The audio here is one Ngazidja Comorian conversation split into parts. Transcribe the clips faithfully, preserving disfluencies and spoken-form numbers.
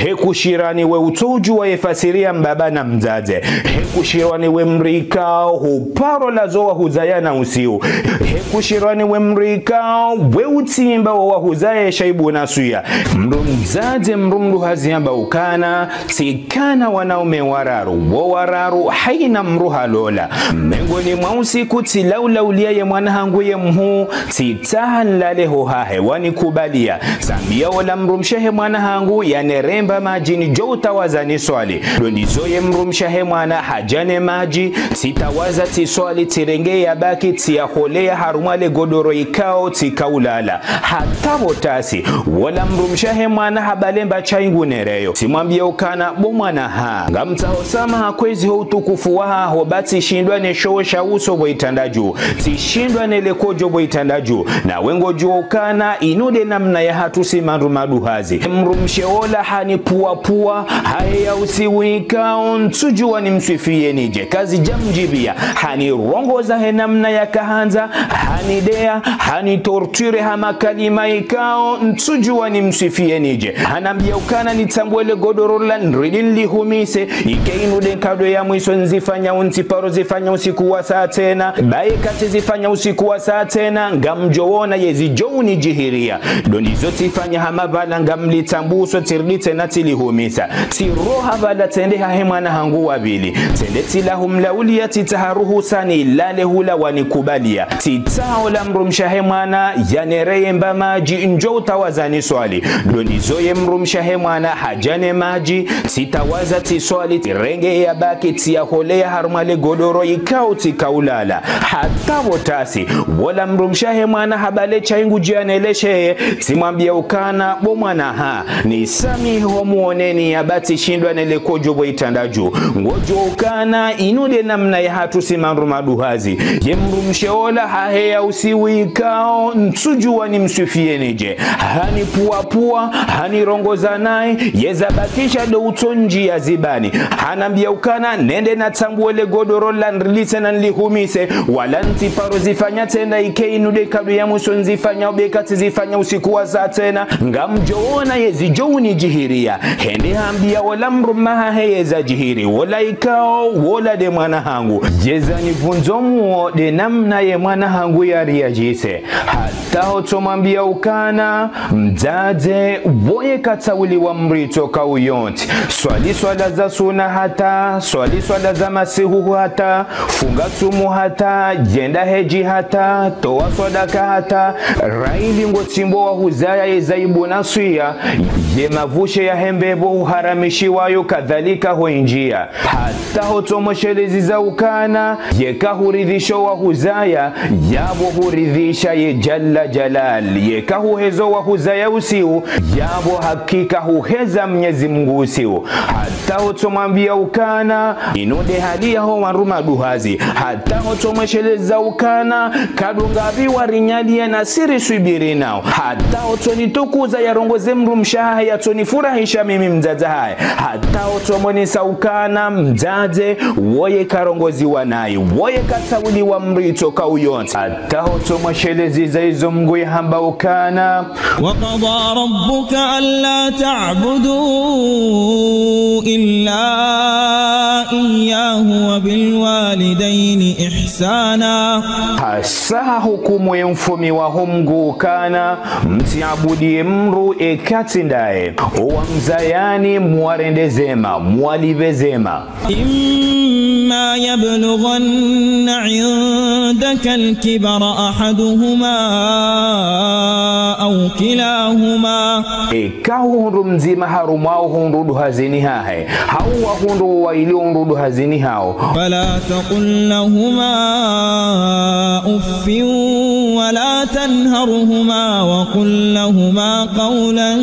He kushirani we utsodjuwa ye fasiri ya mbaba na mdzadze. He kushirani we mdru ikao huparo lazo wahuzaya na usiu. He kushirani we mdru ikao we utsimba wo wahuzaya ye shaibu na suya. Mdru mdzadze, mdru mdruhazi yamba ukana, tsikana wanaume wararu, wo wararu haina mdru halola. Mengoni mwa usiku tsilaulaulia ye mwana hangu ye mhuu, tsitsaha nilale ho hahe, wanikubalia. Tsamwambia ola mdrumshe he mwana hangu yaniremba madji nidjo utawaza niswali. Ndo ndizo ye mdrumshe he mwana hadja ne madji, tsitawaza tsiswali, tsirenge yabaki, tsiyaholea harumwa le godoro ikao, tsikaulala. Hata pvo tasi, wola mdrumshe he mwana habale mba chai ngunereyo. Tsimwambia ukana, bo mwana ha, ngamtsaho swamaha kwezi ho utukufu wahaho, ba tsishindwa ne shoo sha uso pvo itandadju. Tsishindwa ne le kodjo pvo itandadju. Nawe ngodjuwa ukana, inu nde namna yahatru si wandru maduhazi. Mdrumshe ola hanipvuapvua, haheya usiu ikao, ntsudjuwa nimswifiyeni dje. Kazidjamdjibia, hanirongoza he namna yakahandza, hanidea, hanitorture ha makalima ikao, ntsudjuwa nimswifiyeni dje. Hanambia ukana nitsambue le godoro la ndridi nilihumise, ike inu nde nkado ya mwiso nizifanyao, ntsiparo zifanya usiku wa saa tsena, ba eka tsizifanya usiku wa saa tsena, ngamdjo ona yezidjo unidjihiria. Ndo ndizo tsifanya hama pvala ngamlitsambuso, tsirudi tsena tsilihumisa. Tsiroha pvala tsende hahe mwana hangu wa pvili. Tsende tsila humlaulia, tsitsaha ruhusa nilale hula, wanikubalia. Tsitsaha ola mdrumshe he mwana yaniremba madji nidjo utawaza niswali. Ndo ndizo ye mdrumshe he mwana hadja ne madji, tsitawaza tsiswali, tsirenge yabaki, tsiyaholea harumwa le godoro ikao, tsikaulala. Hata pvo tasi, wola mdrumshe he mwana habale chai ngudjo yaneleshe, tsimwambia ukana, bo mwana ha, nisamihi ho muoneni ya ba tsishindwa ne le kodjo pvo itandadju. Ngodjuwa ukana, inu nde namna yahatru si wandru maduhazi. Ye mdrumshe ola haheya usiu ikao, ntsudjuwa nimswifiyeni dje. Hanipvuapvua, hanirongoza nayi, yezabakisha ndo utsondjia zibani. Hanambia ukana, nende natsambue le godoro la ndridi tsena nilihumise, wala ntsiparo zifanya tsena, ike inu nde nkado ya mwiso nizifanyao, ba eka tsizifanya usiku wa saa tsena, ngamdjo ona yezidjo unidjihiria. Hende hambia ola mdrume hahe yezadjihiri, wola ikao, wola nde mwana hangu. Yezanipvundzo muo nde namna ye mwana hangu yareagisse. Hata ho tsomwambia ukana, mdzadze, woye katsauliwa mdru itsoka uyontsi. Swali swala za suna hata, swali swala za masihu hata, funga tsumu hata, yenda hedji hata, towa swadaka hata, raili ngotsimbo wahuzaya yezaibu na suya, ye mavushe yahe mbepvo huharamishiwayo kadhalika ho indjia. Hata ho tsomweshelezeza ukana, yeka huridhisha wahuzaya, yapvo huridhisha ye Jalla Jalal. Yeka huheza wahuzaya usiu, yapvo hakika huheza Mnyezi Mungu usiu. Hata ho tsomwambia ukana, inu nde hali yaho wandru maduhazi. Hata ho tsomweshelezeza ukana, kadungapvi warinyalia na si riswubiri nao. Hata ho tsonitukuza yarongoze mdrumshe hahe yatsonifurahisha mimi mdzadze hahe. Hata ho tsomonesa ukana mdzadze, woye karongoziwa nayi, woye katsauliwa mdru itsoka uyontsi. Hata ho tsomweshelezeza izo Mngu yahamba ukana, وقضى ربك ألا تعبدوا إلا إياه وبالوالدين إحسانا. Hasaha hukumu ye mfaume waho Mngu ukana, mtsiabudie mdru eka tsi ndaye. Owamzayani muwarende zema, muwalipve zema. إما يبلغن عندك الكبر أحدهما أو كلاهما. Eka hundru mdzima harumwa wo hundru duhazini hahe, hau wahundru waili hundru duhazini hawo. فلا تقل لهما أف ولا تنهرهما وقل لهما قولا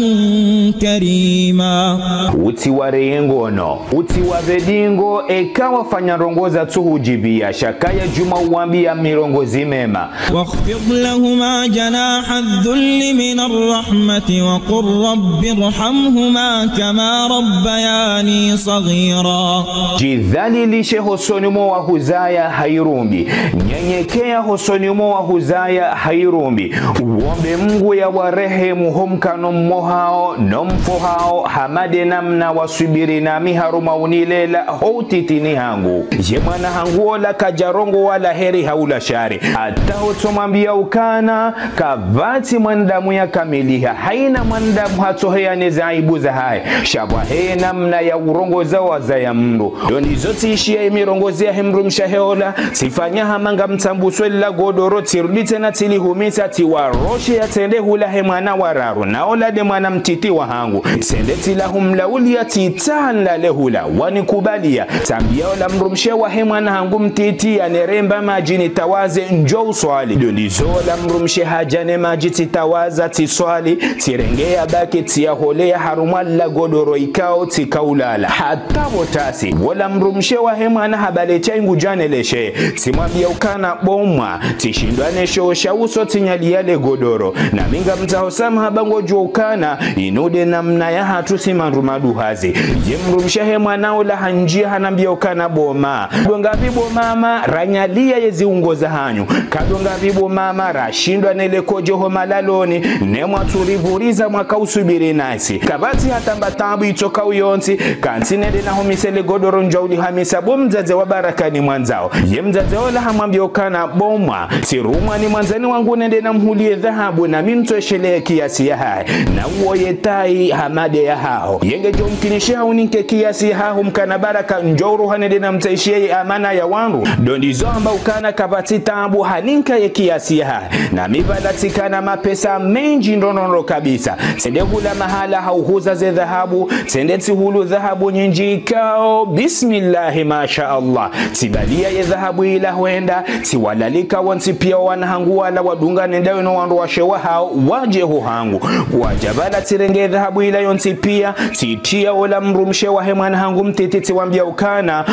كريما. Utsiwareye ngono, utsiwapve dingo, eka wafanya ndrongo zatsuhudjibia, sha kaya djuma uwambia mirongozi mema. واخفض لهما جناح الذل من الرحمة وقل رب ارحمهما كما ربياني صغيرا. Djidhalilishe hosoni mwa wahuzaya ha irumbi. Nyenyekea hosoni mwa wahuzaya hairumbi. Wombe Mngu yawarehemu ho mkano mmo hawo, no mfo hawo, hama de namna waswubiri nami harumwa unilela, ho utitini hangu. Ye mwana hangu ola kadjarongoa la heri hau la shari. Hata ho tsomwambia ukana, kapvatsi mwanadamu yakamiliha. Haina mwanadamu hatsoheya ne ze aibu zahahe. Sha pvwahe namna ya urongoza wazaya mndru. Ndo ndizo tsiishia ye mirongozi yahe mdrumshe wahe ola, tsifanya hama ngamtsambuswe lila godoro, tsirudi tsena tsilihumisa, tsiwaroshe yatsende hula he mwana wa raru, na ola de mwana mtiti wahangu. Tsende tsila humlaulia tsitsaha nilale hula, wanikubalia. Tsambia ola mdrumshe wahe mwana hangu mtiti yaneremba madji nitawaze ndjo uswali. Ndo ndizo ola mdrumshe hadja ne madji tsitawaza tsiswali, tsirenge ya baki tsiyaholeya harumwa lila godoro ikao tsikaulala. Hata pvo tasi, wola mdrumshe wahe mwana habale sha ingudjo nileshe. Tsimwambia ukana bo mwana, tsishindwa ne sho sha uso tsinyalia le godoro. Nami ngamtsaho swamaha ba ngodjuo ukana, inu de namna yahatru si mandru maduhazi. Ye mdrumshe wahe mwana ola hanjia hanambia ukana bo mwana. Kadonga pvi bo mama, ranyalia ye ziungo zahanyu. Kadonga pvi bo mama, rashindwa nele kodjo ho malaloni, ne mwatsuripvuriza mwaka uswubiri nasi. Kapvatsi hata mba tabu itsoka uyontsi, kantsi nende nahumise le godoro ndjo ulihamisa bo mdzadze wa baraka nimwandzao. Ye mdzadze ola hamwambia ukana bo mwana, tsirumwa nimwandzani wangu nende namhulie dhahabu nami mtsweshelee kiasi yahahe. Na uwo ye tayi hama de yahaho. Ye ngedjo mkinishiha uninke kiasi yahaho mkana baraka ndjo uruha nende namtsaishie ye amana ya wandru. Ndo ndizo hamba ukana kapvatsi tabu haninka ye kiasi yahahe. Nami pvala tsikana mapesa mendji ndrondrondro kabisa. Tsende hula mahala hauhuza ze dhahabu, tsende tsihulu dhahabu nyindji ikao, bismillahi, masha Allah. Tsibalia ye dhahabu ila hwenda, tsiwalalika wontsi pia wana hangu wala wadunga nenda weno wandru washe wahawo, wadje ho hangu. Wadja pvala tsirenge dhahabu ila yontsi pia, tsitia ola mdrumshe wahe mwana hangu mtiti tsiwambia ukana,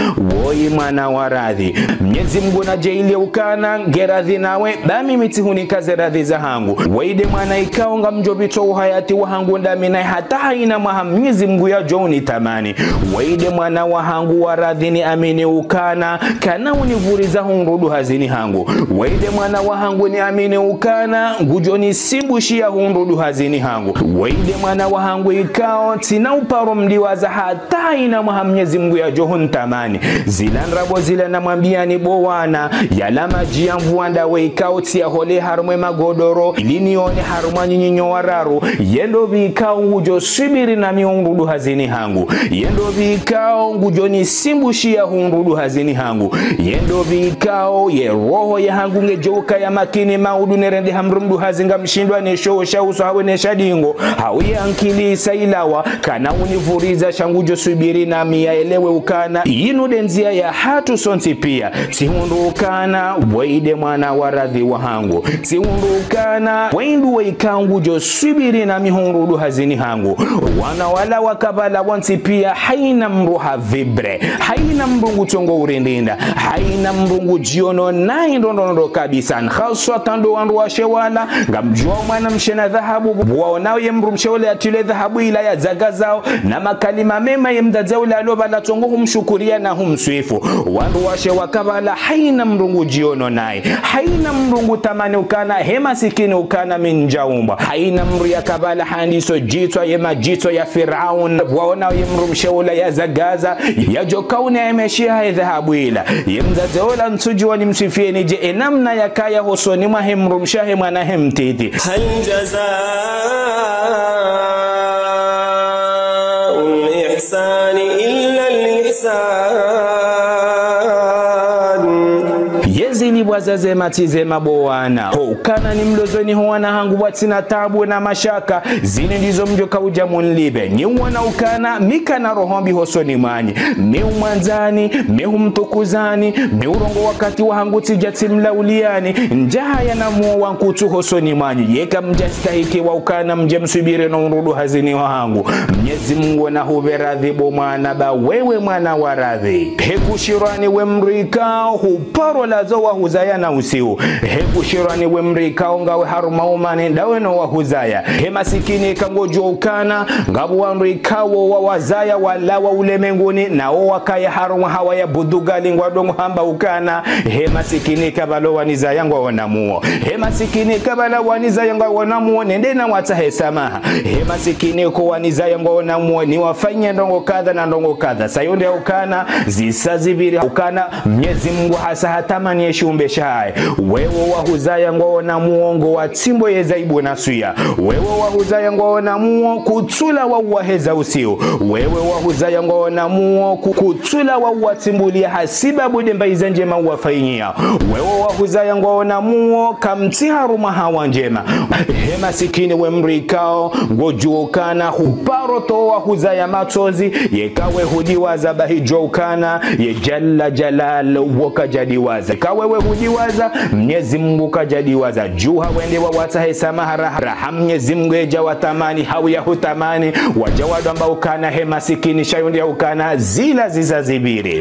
woyi mwana wa radhi. Mnyezi Mngu nadjaalie ukana, nge radhi nawe, ba mimi tsihunika ze radhi zahangu. Woyi de mwana ikao ngamdjo pvitso uhayati wahangu ndami naye hata haina mwaha Mnyezi Mngu yadjo unitamani. Woyi de mwana wahangu wa radhi niamini ukana, kana unipvuriza hundru duhazini hangu. Woyi de mwana wahangu niamini ukana, ngudjo nisimbushia hundru duhazini hangu. Woyi de mwana wahangu ikao, tsina uparo mdiwaza hata haina mwaha Mnyezi Mngu yadjo hunitamani. Zila ndrabo zila namwambiani bo wana, yala madji ya mvua ndawe ikao tsiyaholee harumwa ye magodoro, ili nione harumwa nyinyi nyo wararu, ye ndopvi ikao ngudjo swubiri nami hundru duhazini hangu. Ye ndopvi ikao ngudjo nisimbushia hundru duhazini hangu. Ye ndopvi ikao ye roho yahangu ngedjo ukaya makini maudu nerende ha mdru mduhazi ngamshindwa ne sho sha uso hawe ne sha dingo. Hau ye ankili isa ilawa, kana unipvuriza sha ngudjo swubiri nami yaelewe ukana, inu de ndzia yahatru sontsi pia. Tsihundru ukana, woyi de mwana wa radhi wahangu. Tsihundru ukana, woyi ndo woyi ikao ngudjo swubiri nami hundru duhazini hangu. Wana wala waka pvala wontsi pia, haina mdru ha vibre. Haina mdru ngutsongo urindinda. Haina mdru ngudjiono nayi ndrondrondro kabisa. Haswa tando wandru washe wala, ngamdjuao mwanamshe na dhahabu, waonao ye mdrumshe ule yatile dhahabu ila yazagazao, na makalima mema ye mdzadze ule alo pvala tsongo humshukuria na humswifu. Wandru washe waka pvala haina mdru ngudjiono nayi. Haina mdru ngutamani ukana, he masikini ukana mi ndjaumbwa. Haina mdru yaka pvala handiso djitswa ye madjitso ya Firaun. Waonao ye mdrumshe ula yazagaza, yadjo kaune ye meshiha ye dhahabu ila. Ye mdzadze ola ntsudjuwa nimswifieni dje, e namna yakaya hosoni mwahe mdrumshe wahe mwana wahe mtiti. هل جزاء الإحسان إلا الإحسان. Ye zilipvwa za zema tsi zema bo wana. Ho ukana nimlozweni ho wana hangu pvwatsina tabu na mashaka, zini ndizo mdjo kaudja munilipve. Nyi uona ukana, mi kana roho mbi hosoni mwanyu. Mi umwandzani, mi humtukuzani, mi urongoa wakati wahangu tsidja tsimlauliani, ndjahaya na muo wa nkutsu hosoni mwanyu. Yeka mdja stahiki wa ukana mdje mswubiri no hundru duhazini wahangu. Mnyezi Mngu nahupve radhi bo mwana ba wewe mwana wa radhi. He kushirwani we mdru ikao huparo lazo wa zaya na usiu. He kushirwa ni we mdru ikao ngawe harumwa umane, ndawe no wahuzaya. He masikini eka ngodjuwa ukana, ngapvo wandru ikao wawazaya walawa ulemenguni, nawo wakaya harumwa hawa ya budugali ngwadungo hamba ukana. He masikini eka pvala wanizaya ngwaona muo. He masikini eka pvala wanizaya ngwaona muo, nende nawatsahe samaha. He masikini eka wanizaya ngwaona muo, niwafanye ndrongo kadha na ndrongo kadha. Sa yo nde ukana, zisa zipviri ukana, Mnyezi Mungu hasa hatamani ye shiumbe shahe. Wewe wahuzaya ngwaona muo ngwatsimbo yeza ibu na suya. Wewe wahuzaya ngwaona muo kutsula wauwaheza usiu. Wewe wahuzaya ngwaona muo ku-, kutsula wauwatsimbulia hasibabu de mbayiza ndjema uwafanyia. Wewe wahuzaya ngwaona muo kamtsi harumwa hawa ndjema. He masikini we mdru ikao, ngodjuwa ukana huparo towa huzaya matsozi, yeka we hudiwaza bahi djuwa ukana, ye Jalla Jalal wo kajadiwaza. Yeka wewe hudiwaza, Mnyezi Mungu kajadiwaza. Djuha wende wawatsahe samaha raha, raha Mnyezi Mungu yedja watamani, hau ya hutamani, wadja wadwamba ukana he masikini sha yo nde ukana zila zisa zipviri.